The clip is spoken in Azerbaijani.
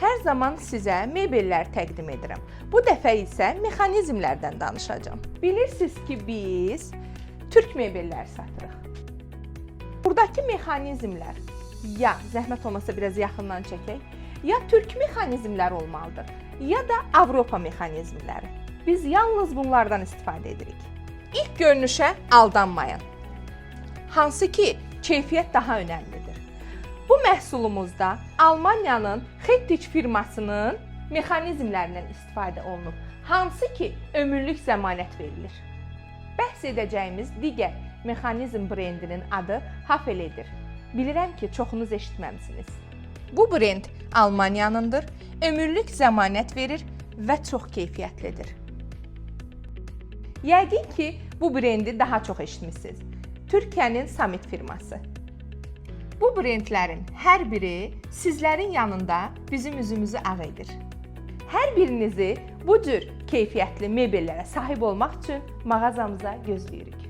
Hər zaman sizə mebellər təqdim edirəm. Bu dəfə isə mexanizmlərdən danışacağam. Bilirsiniz ki, biz türk mebelləri satırıq. Buradakı mexanizmlər ya zəhmət olmasa biraz yaxından çəkək, ya türk mexanizmləri olmalıdır, ya da Avropa mexanizmləri. Biz yalnız bunlardan istifadə edirik. İlk görünüşə aldanmayın. Hansı ki, keyfiyyət daha önəmlidir. Bu məhsulumuzda Almaniyanın Hettich firmasının mexanizmlərindən istifadə olunub, hansı ki, ömürlük zəmanət verilir. Bəhs edəcəyimiz digər mexanizm brendinin adı Hafeledir. Bilirəm ki, çoxunuz eşitməmisiniz. Bu brend Almaniyanındır, ömürlük zəmanət verir və çox keyfiyyətlidir. Yəqin ki, bu brendi daha çox eşitmisiniz. Türkiyənin Samit firması. Bu brendlərin hər biri sizlərin yanında bizim üzümüzü ağ edir. Hər birinizi bu cür keyfiyyətli mebellərə sahib olmaq üçün mağazamıza gözləyirik.